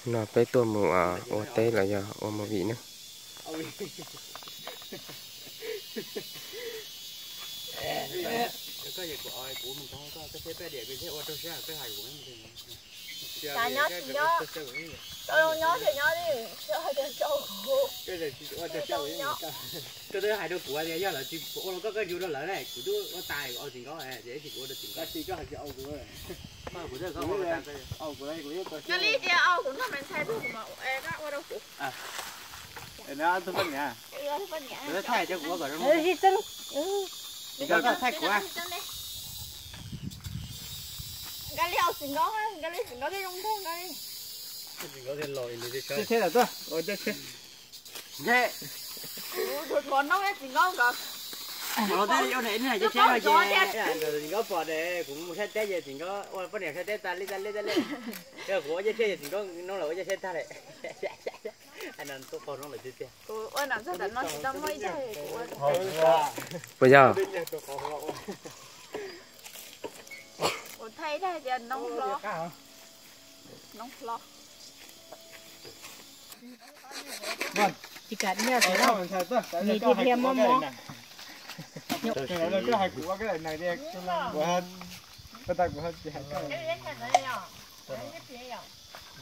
No peb tuaj mus ua teb los yog ua movie ne? Nyob tsis nyob, nyob ces nyob li, hais tias tso kuv, koj twb hais rau kuv tias yog lawv tsis ua rau koj, koj yuav rau lawv ne, kuv twb ua tas ua tsis nkaub, ua tsis nkaub. Yog li tias au kuv noj me ntxhais tuaj kuv mam ua rau kuv. Thaij kuv. Nqa li au tsis nkaub, nqa li tsis nkaub thiaj zoo nraug nqa li. Kuv noj tsis nkaub nkaus. Tsis nkaub pom ne, kuv mus saib teb ces tsis nkaub ua poj niam saib teb tas li tas li tas li. Yog kuv ua yej thiaj yog tsis nkaub no lawm ua yej thiaj tag lawm. Puas yog? Tsis kam nyiaj xwb, nws dhia dhia mob mob.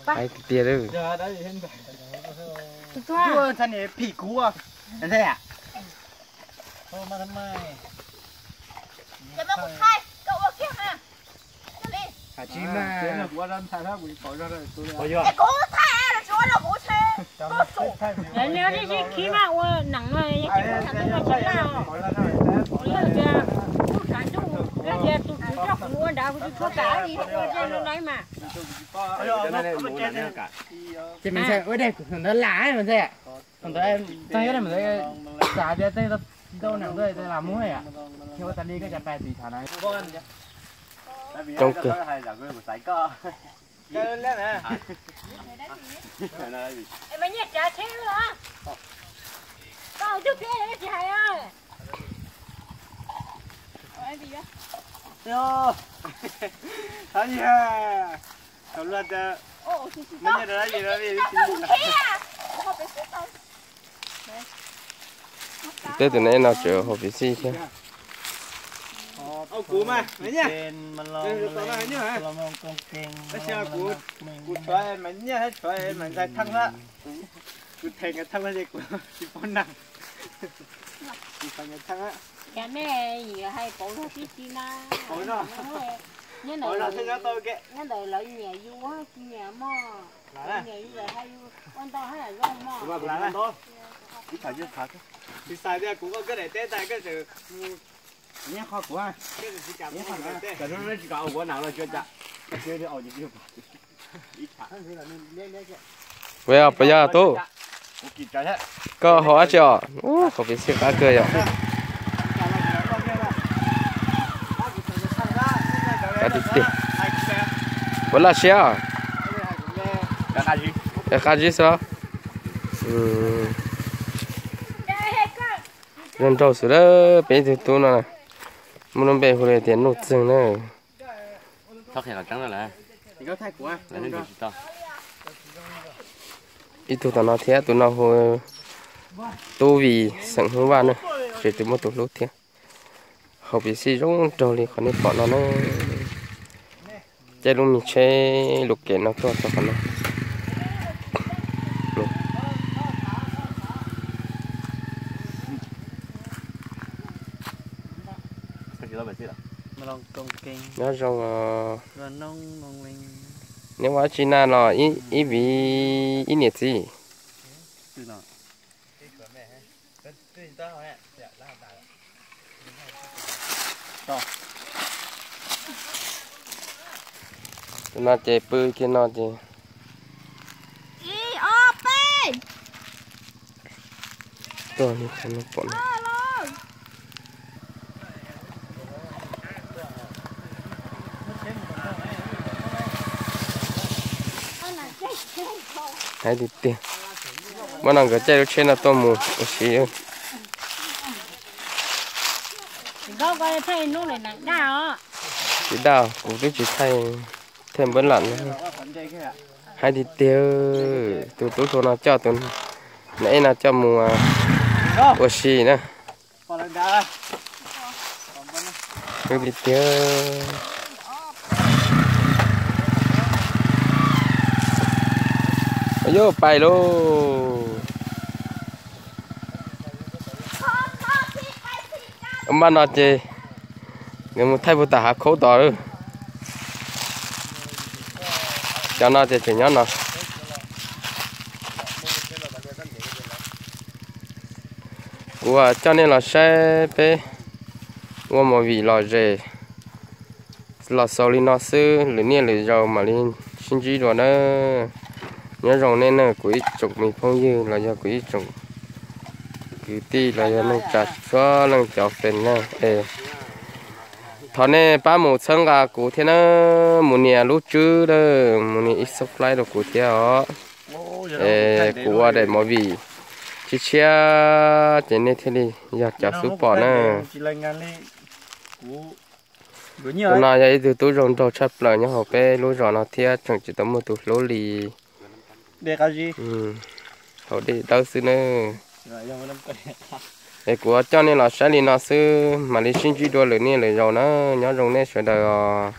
Hais tiag tiag li. Tus tuag. Phim kuv. Lawv nyob tib si khib mas ua neeg no yeej tsis muaj thaum twg no tsis laj os. Kuv yog tias kuv tshav ntuj, yog tias tus tswv coj kuv ua nrad kuv tsis tshua kam li ua zej no na mas. Ces mas ntxhais ua dej kuv ntawd lam mas ntxhais. Thaum ntawd txog ib ntawd xav tias tej ntau neeg tuaj lam muab yom, thiaj ua tas li koj cas pais txiv thav na. Coob kawg. Mas nyiaj tsav tsheb los? Koj twb piav tsis hais. Thaum luag tias mas nyiaj rau dab tsi no. Teb tus neeg no tseem haus pev xij thiab. Au kuv mas, mas nyiaj, tab sis kuv, kuv tshuav mas nyiaj thiab tshuav mas ntxhais thaj na, kuv them nkawd thaj na ces kuv tsis paub neeg, tsis paub nkawd thaj na. Cas nej hais pauv zog tib si na. Pauv zog, nyob ntawm lawv nyiam yus, tsis nyiam mog. Nyiam yus lawm hais yus ua ntau hab zoo mog. Tsis xav tias kuv koj daim teb tas koj tseem mus nyiag qho kuv, tsis kam ua kuv nas los tsuav cas. Puas yog tub? Koj haus dab tsi os? Haus pev xij qab kawg yom. Qab tiag tiag. Puas laj siab? Qab zib xwb. Zoo nraug xwb lawm peb ib tug tub no. Muaj lub npe hu li tias Nuj Txeeg na. Ib tug tom no thiab, tus no hu Tub Vim xeem Hmoob Vaj na, tseem tus muaj tus hlub thiab. Haus pev xij zoo nraug li qhov nej pom no na. Caij lub me tsheb lus kem no tuaj txog qhov no. Nyob zoo os. Neb ua dab tsi na los ib viv ib niam txiv? Tus no ces pw kiag no ces. Tuaj li qhov no pom no. Hais tiag tiag, muab no nkawd caij lub tsheb no tuaj mus ua si. Tsis daj, kuv twb tsis thaij, thaij npawb lam no. Hais tiag tiag, tus tub hluas no coj tus neb no coj mus ua si na. Tiag tiag. Yuav pais lauj. Npaj no ces nws mus thaij puag tom hav khaub tod. Cov no ces tseem nyob no. Kuv coj nej los saib peb ua movie lom zem los xaus li no xwb, lwm niaj lwm zaus mam li sib ntsib dua nawb. Nyob zoo nej na kuv ib tsoom me phooj ywg los yog kuv ib tsoom kwv tij los yog neej tsa txhua leej cov fans na. Es thov nej pab mus txhawb nqa kuv thiab na, mus nias lub tswb, mus nias ib subscribe rau kuv thiab os. Es kuv ua daim movie tshiab tshiab ces nej thiaj li yog cov xub pom na. Tus no yog ib tug tub zoo nraug tshaj plaws nyob hauv peb lub zos no thiab tseem tsis tau muaj tus hlub li. Haus dej dawb xwb nawb. Es kuv coj nej los saib li no xwb, mam li sib ntsib dua lwm niaj lwm zaus na. Nyob zoo nej sawv daws os.